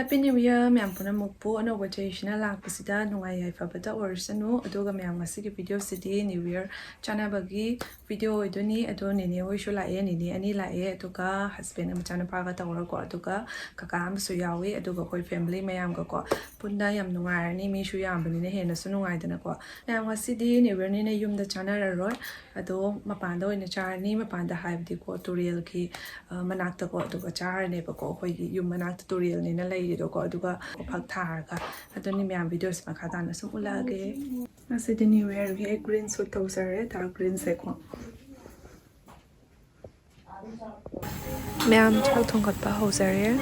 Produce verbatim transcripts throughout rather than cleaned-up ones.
Happy New Year ꯃꯌꯥꯝ ꯄꯨꯝꯅꯃꯛꯄꯨ꯫ ꯑꯅꯧꯕ ꯆꯍꯤꯁꯤꯅ ꯂꯥꯛꯄꯁꯤꯗ ꯅꯨꯡꯉꯥꯏ ꯌꯥꯏꯐꯕꯇ ꯑꯣꯏꯔꯁꯅꯨ꯫ ꯑꯗꯨꯒ ꯃꯌꯥꯝ, ꯉꯁꯤꯒꯤ video ꯁꯤꯗꯤ New Year ꯆꯥꯟꯅꯕꯒꯤ video ꯑꯣꯏꯗꯣꯏꯅꯤ꯫ ꯑꯗꯣ ꯅꯦꯅꯦ ꯍꯣꯏꯁꯨ ꯂꯥꯛꯑꯦ, ꯅꯦꯅꯦ ꯑꯅꯤ ꯂꯥꯛꯑꯦ, ꯑꯗꯨꯒ husband ꯃꯆꯥꯅꯨꯄꯥꯒ ꯇꯧꯔꯀꯣ, ꯑꯗꯨꯒ ꯀꯀꯥ ꯑꯃꯁꯨ ꯌꯥꯎꯏ, ꯑꯗꯨꯒ ꯑꯩꯈꯣꯏ family ꯃꯌꯥꯝꯒꯀꯣ ꯄꯨꯟꯅ ꯌꯥꯝ ꯅꯨꯡꯉꯥꯏꯔꯅꯤ꯫ ꯃꯤꯁꯨ ꯌꯥꯝꯕꯅꯤꯅ ꯍꯦꯟꯅꯁꯨ ꯅꯨꯡꯉꯥꯏꯗꯅꯀꯣ꯫ ꯃꯌꯥꯝ, ꯉꯁꯤꯗꯤ New Year ꯅꯤꯅ ꯌꯨꯝꯗ ꯆꯥꯟꯅꯔꯔꯣꯏ, ꯑꯗꯣ ꯃꯄꯥꯟꯗ ꯑꯣꯏꯅ ꯆꯥꯔꯅꯤ꯫ ꯃꯄꯥꯟꯗ ꯍꯥꯏꯕꯗꯤꯀꯣ, ꯇꯨꯔꯦꯜꯒꯤ, ꯑ, ꯃꯅꯥꯛꯇꯀꯣ, ꯑꯗꯨꯒ ꯆꯥꯔꯅꯦꯕꯀꯣ꯫ ꯑꯩꯈꯣꯏꯒꯤ ꯌꯨꯝ ꯃꯅꯥꯛꯇ ꯇꯨꯔꯦꯜꯅꯤꯅ ꯂꯩꯔꯤꯗꯣꯀꯣ, ꯑꯗꯨꯒ ꯐꯛ ꯊꯥꯔꯒ꯫ ꯑꯗꯨꯅꯤ ꯃꯌꯥꯝ, video ꯁꯦ ꯃꯈꯥ ꯇꯥꯅ ꯁꯨꯝ ꯎꯠꯂꯛꯑꯒꯦ꯫ ꯉꯁꯤꯗꯤ New Year ꯒꯤ ꯑꯩ green suit ꯇꯧꯖꯔꯦ, dark green ꯁꯦꯀꯣ꯫ ꯃꯌꯥꯝ, ꯆꯥꯛ ꯊꯣꯡꯒꯠꯄ ꯍꯧꯖꯔꯦ꯫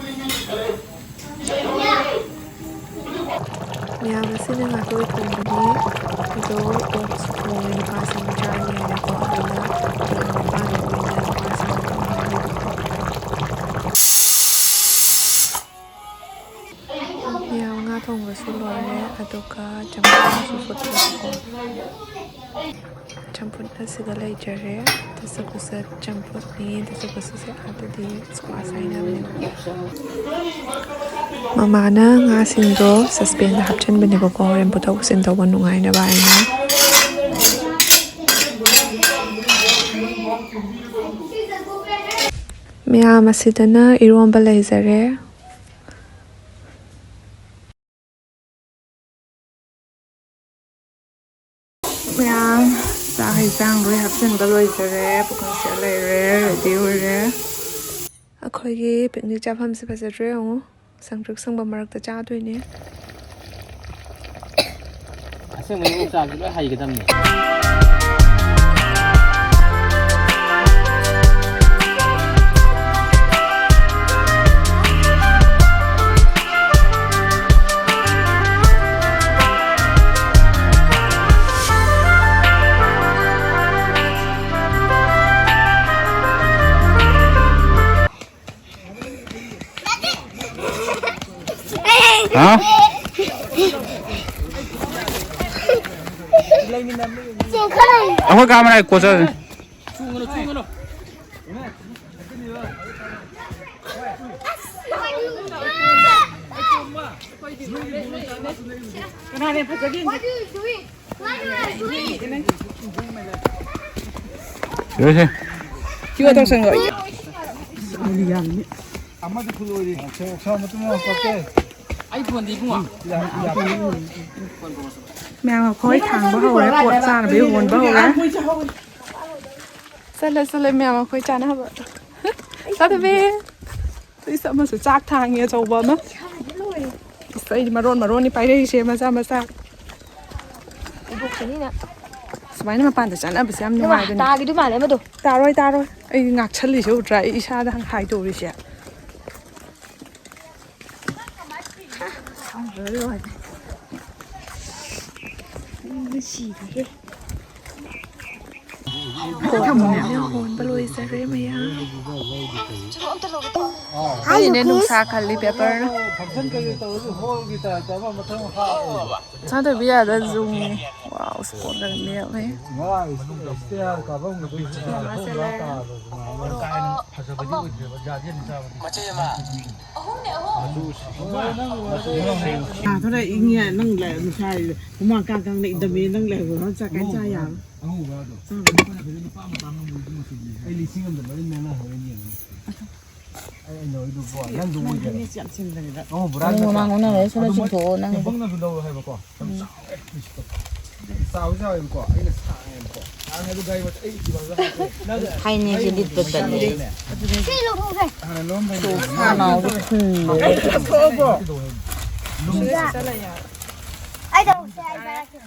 ꯃꯌꯥꯝ, ꯑꯁꯤꯅ ꯉꯥꯇꯣꯏ ꯊꯣꯡꯕꯅꯤ꯫ ꯑꯗꯣ ꯑꯣꯠꯁ ꯊꯣꯡꯉꯦ, ꯅꯨꯄꯥꯁꯤꯡ ꯆꯥꯅꯤ ꯍꯥꯏꯅꯀꯣ꯫ ꯑꯗꯨꯅ ꯃꯌꯥꯝ ꯅꯨꯄꯥꯅ ꯂꯣꯏꯅ ꯅꯨꯄꯥꯁꯤꯡꯅ ꯊꯣꯡꯉꯦ꯫ ꯃꯌꯥꯝ, ꯉꯥ ꯊꯣꯡꯕꯁꯨ ꯂꯣꯏꯔꯦ, ꯑꯗꯨꯒ ꯆꯝꯐꯨꯠꯁꯨ ꯐꯨꯠꯂꯦꯕꯀꯣ꯫ ꯆꯝꯐꯨꯠ ꯑꯁꯤꯗ ꯂꯩꯖꯔꯦ꯫ ꯗꯁꯀꯨꯁ ꯆꯝꯐꯨꯠꯅꯤ꯫ ꯗꯁꯀꯨꯁꯁꯦ ꯑꯥꯗꯗꯤ squash ꯍꯥꯏꯅꯕꯅꯦꯕꯀꯣ꯫ ꯃꯃꯥꯅ ꯉꯥꯁꯤꯡꯗꯣ saucepan ꯗ ꯍꯥꯞꯆꯤꯟꯕꯅꯦꯕꯀꯣ, ꯍꯣꯔꯦꯟ ꯄꯨꯊꯣꯛ ꯄꯨꯁꯤꯟ ꯇꯧꯕ ꯅꯨꯡꯉꯥꯏꯅꯕ ꯍꯥꯏꯅ꯫ ꯃꯌꯥꯝ, ꯑꯁꯤꯗꯅ ꯏꯔꯣꯝꯕ ꯂꯩꯖꯔꯦ꯫ ꯃꯌꯥꯝ, ꯆꯥꯛ ꯍꯩꯖꯥꯡ ꯂꯣꯏ ꯍꯥꯞꯆꯤꯟꯕ ꯂꯣꯏꯖꯔꯦ꯫ ꯄꯨꯈꯝꯁꯦ ꯂꯩꯔꯦ, ready ꯑꯣꯏꯔꯦ꯫ ꯑꯩꯈꯣꯏꯒꯤ picnic ꯆꯥꯐꯝꯁꯦ ꯐꯖꯗ꯭ꯔꯣ ꯌꯦꯡꯉꯨ꯫ ꯁꯪꯇ꯭ꯔꯤꯛ ꯁꯪꯕ ꯃꯔꯛꯇ ꯆꯥꯗꯣꯏꯅꯦ꯫ ꯑꯁꯦꯡꯕꯩ ꯑꯣꯛ ꯆꯥꯕꯁꯦ ꯂꯣꯏ ꯍꯩꯒꯗꯕꯅꯤ꯫ ꯍꯥ? ꯑꯩꯈꯣꯏ ꯀꯥ ꯃꯅꯥꯛ ꯀꯣꯆꯔ꯫ ꯆꯣꯡꯒꯅꯨ, ꯆꯣꯡꯒꯅꯨ꯫ ꯁꯤꯒ ꯇꯧꯁꯟꯈ꯭ꯔꯣ꯫ ꯑꯃꯗꯤ ꯐꯨꯜ ꯑꯣꯏꯔꯤ꯫ ꯑꯣꯛꯁꯥ ꯃꯇꯨꯝ ꯌꯥꯝ ꯄꯛꯀꯦ꯫ ꯑꯩ ꯐꯣꯟꯗꯤ ꯏꯕꯨꯡꯉꯣ꯫ ꯃꯌꯥꯝ ꯑꯩꯈꯣꯏ ꯊꯥꯡꯕ ꯍꯧꯔꯦ, ꯄꯣꯠ ꯆꯥꯅꯕ ꯍꯣꯟꯕ ꯍꯧꯔꯦ꯫ ꯆꯠꯂꯦ, ꯆꯠꯂꯦ, ꯃꯌꯥꯝ ꯑꯩꯈꯣꯏ ꯆꯥꯅꯕ꯫ ꯆꯥꯗꯕꯤ꯫ ꯏꯁ, ꯑꯃꯁꯨ ꯆꯥꯛ ꯊꯥꯡꯉꯤ ꯑꯆꯧꯕ ꯑꯃ꯫ ꯏꯁ, ꯑꯩꯗꯤ ꯃꯔꯣꯟ ꯃꯔꯣꯟꯅꯤ ꯄꯥꯏꯔꯛꯏꯁꯦ, ꯃꯆꯥ ꯃꯆꯥ꯫ ꯁꯨꯃꯥꯏꯅ ꯃꯄꯥꯟꯗ ꯆꯥꯅꯕꯁꯦ ꯌꯥꯝ ꯅꯨꯡꯉꯥꯏꯕꯅꯦ꯫ ꯇꯥꯈꯤꯗꯣꯏ ꯃꯥꯜꯂꯦ ꯑꯃꯗꯣ꯫ ꯇꯥꯔꯣꯏ, ꯇꯥꯔꯣꯏ꯫ ꯑꯩ ꯉꯥꯛꯁꯜꯂꯤꯁꯦ ꯎꯗ꯭ꯔꯥ? ꯑꯩ ꯏꯁꯥꯗ ꯍꯥꯏꯗꯣꯔꯤꯁꯦ꯫ ꯁꯤꯔꯦ꯫ ꯍꯣꯟꯕ ꯂꯣꯏꯖꯔꯦ ꯃꯌꯥꯝ꯫ ꯑꯩꯅꯦ ꯅꯨꯡꯁꯥ ꯈꯜꯂꯤ ꯄꯦꯄꯔꯅ꯫ ꯆꯥꯗꯕꯤ ꯌꯥꯗ ꯖꯨꯝꯅꯤ꯫ ꯋꯥꯎ, ꯁ꯭ꯄꯣꯠꯀ ꯃꯦꯠꯂꯦ꯫ ꯃꯆꯩ ꯑꯃ꯫ ꯑꯥ, ꯊꯣꯔꯛ ꯏꯪꯉꯦ, ꯅꯪ ꯂꯩ, ꯅꯨꯡꯁꯥ ꯍꯨꯃꯥꯡ ꯀꯥꯡ ꯀꯥꯡꯅ ꯏꯟꯗꯝꯃꯦ, ꯅꯪ ꯂꯩꯍꯧꯕ ꯅꯪ ꯆꯥꯛ ꯀꯥꯏ ꯆꯥ ꯌꯥꯕ? ꯑꯉꯧꯕꯗꯣ꯫ ꯆꯥꯕ꯫ ꯑꯩꯈꯣꯏꯅ ꯐꯖꯅ ꯄꯥꯝꯅ ꯄꯥꯝꯅ ꯂꯩꯕ ꯃꯆꯨꯗꯨꯅꯦ꯫ ꯑꯩ ꯂꯤꯁꯤꯡ ꯑꯃꯗ ꯂꯣꯏ ꯃꯦꯟꯅ ꯍꯧꯔꯦ ꯌꯦꯡꯉꯣ꯫ ꯑꯩ ꯅꯣꯏꯗꯨꯕꯣ, ꯅꯪꯗꯨ ꯅꯪ ꯎꯏꯗꯦ꯫ ꯃꯤꯁꯦ ꯌꯥꯝ ꯆꯤꯟꯕꯅꯤꯗ꯫ ꯑꯉꯧꯕ ꯕ꯭ꯔꯥꯟ ꯅꯪ ꯅꯠꯇ꯭ꯔꯣ? ꯃꯃꯥꯡ ꯑꯣꯟꯅꯔꯦ, ꯁꯣꯝꯗ ꯑꯗꯨ ꯃꯣꯏ ꯆꯤꯡꯊꯣꯛꯑꯣ ꯅꯪꯒꯤ꯫ ꯇꯦꯡꯕꯪꯅꯁꯨ ꯂꯧꯔꯣ ꯍꯥꯏꯕꯀꯣ꯫ ꯌꯥꯝ ꯎꯝ꯫ ꯆꯥꯎꯋꯦ꯫ ꯆꯥꯎꯁꯨ ꯆꯥꯎꯋꯦꯕꯀꯣ꯫ ꯑꯩꯅ ꯁꯥꯡꯉꯦꯕꯀꯣ꯫ ꯁꯥꯡꯉꯦ ꯑꯗꯨ ꯒꯥꯔꯤ ꯃꯆꯥ ꯑꯩ ꯏꯕꯥꯗ ꯍꯥꯞꯄꯦ꯫ ꯅꯪ ꯍꯥꯏꯅꯦꯁꯦ ꯂꯤꯠꯄ ꯇꯜꯂꯦ꯫ ꯁꯤ ꯂꯧꯊꯣꯛꯈ꯭ꯔꯦ꯫ ꯍꯥꯟꯅ ꯂꯧꯔꯝꯕꯅꯤ꯫ ꯁꯣ ꯁꯥ ꯅꯥꯎꯗꯣ ꯐꯨꯟꯕ꯫ ꯊꯣꯛꯑꯕꯣ? ꯂꯨꯝ-꯫ ꯁꯤꯗ꯫ ꯑꯩ ꯇꯧꯔꯛꯀꯦ, ꯑꯩ ꯄꯥꯏꯔꯛꯀꯦ꯫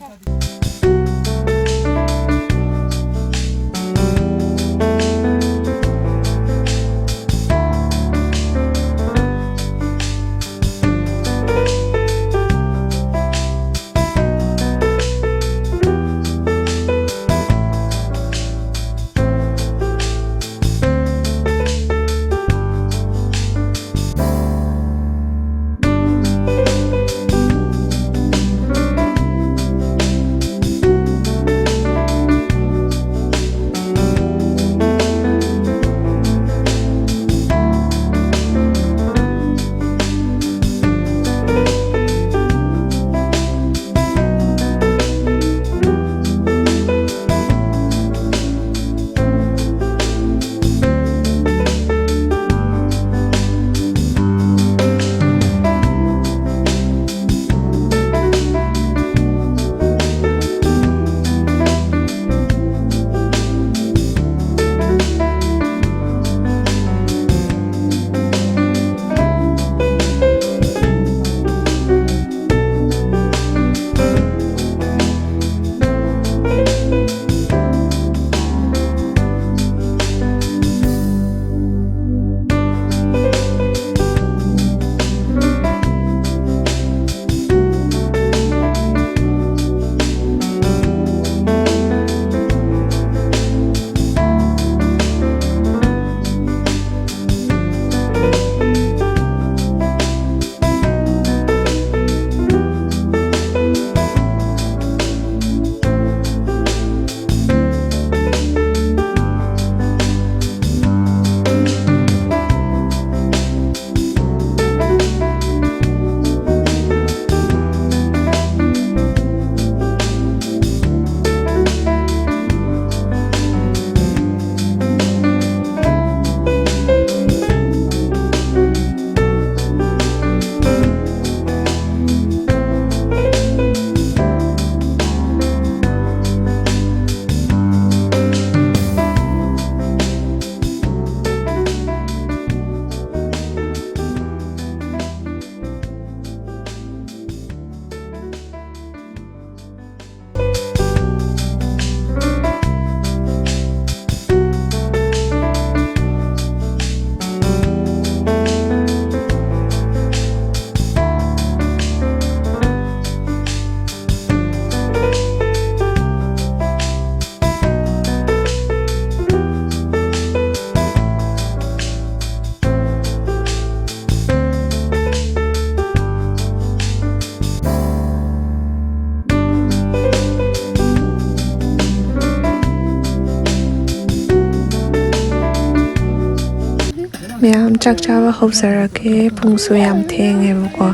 ꯆꯥꯛ ꯆꯥꯕ ꯍꯧꯖꯔꯒꯦ꯫ ꯄꯨꯡꯁꯨ ꯌꯥꯝ ꯊꯦꯡꯉꯦꯕꯀꯣ꯫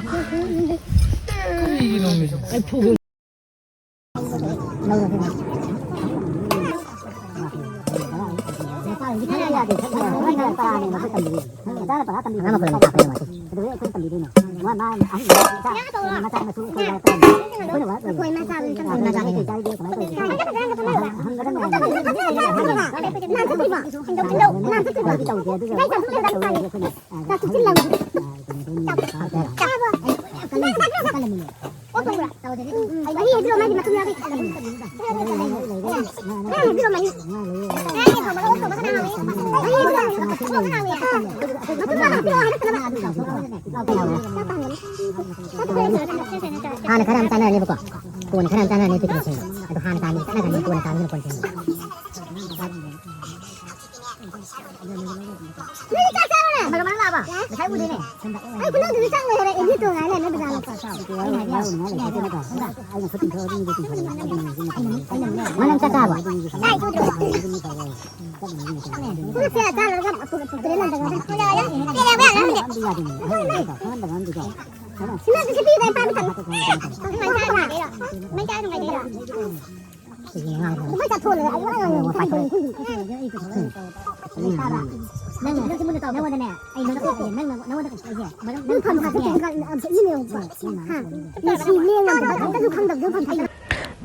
ꯍꯥꯟꯅ ꯈꯔ ꯑꯃ ꯆꯥꯅꯔꯅꯦꯕꯀꯣ, ꯀꯣꯟꯅ ꯈꯔ ꯑꯃ ꯆꯥꯅꯔꯅꯤ꯫ ꯑꯗꯨ ꯀꯩꯅꯣꯁꯤꯡꯗꯣ ꯑꯗꯣ ꯍꯥꯟꯅ ꯆꯥꯅꯤ, ꯆꯠꯅꯒꯅꯤ, ꯀꯣꯟꯅ ꯆꯥꯅꯤ, ꯀꯣꯟꯅ ꯆꯥꯅꯤ꯫ ꯃꯅꯝ ꯆꯥꯛ ꯆꯥꯕ?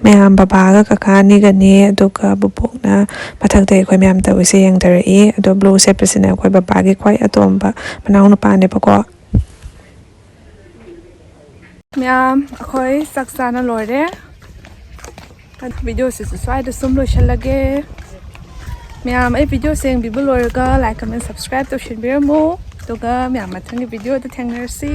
ꯃꯌꯥꯝ ꯕꯕꯥꯒ ꯀꯀꯥ ꯑꯅꯤꯒꯅꯦ, ꯑꯗꯨꯒ ꯕꯨꯕꯣꯛꯅ ꯃꯊꯛꯇ ꯑꯩꯈꯣꯏ ꯃꯌꯥꯝ ꯇꯧꯔꯤꯁꯦ ꯌꯦꯡꯊꯔꯛꯏ꯫ ꯑꯗꯣ ꯕ꯭ꯂꯨ ꯁꯦꯠꯄꯁꯤꯅ ꯑꯩꯈꯣꯏ ꯕꯕꯥꯒꯤ ꯈ꯭ꯋꯥꯏ ꯑꯇꯣꯝꯕ ꯃꯅꯥꯎ ꯅꯨꯄꯥꯅꯦꯕꯀꯣ꯫ ꯃꯌꯥꯝ ꯑꯩꯈꯣꯏ ꯆꯥꯛ ꯆꯥꯅ ꯂꯣꯏꯔꯦ꯫ ꯚꯤꯗꯤꯑꯣꯁꯤꯁꯨ ꯁ꯭ꯋꯥꯏꯗ ꯁꯨꯝ ꯂꯣꯏꯁꯤꯜꯂꯒꯦ꯫ ꯃꯌꯥꯝ ꯑꯩ ꯚꯤꯗꯤꯑꯣꯁꯦ ꯌꯦꯡꯕꯤꯕ ꯂꯣꯏꯔꯒ like, comment, subscribe ꯇꯧꯁꯤꯟꯕꯤꯔꯝꯃꯨ꯫ ꯑꯗꯨꯒ ꯃꯌꯥꯝ ꯃꯊꯪꯒꯤ ꯚꯤꯗꯤꯑꯣꯗ ꯊꯦꯡꯅꯔꯁꯤ꯫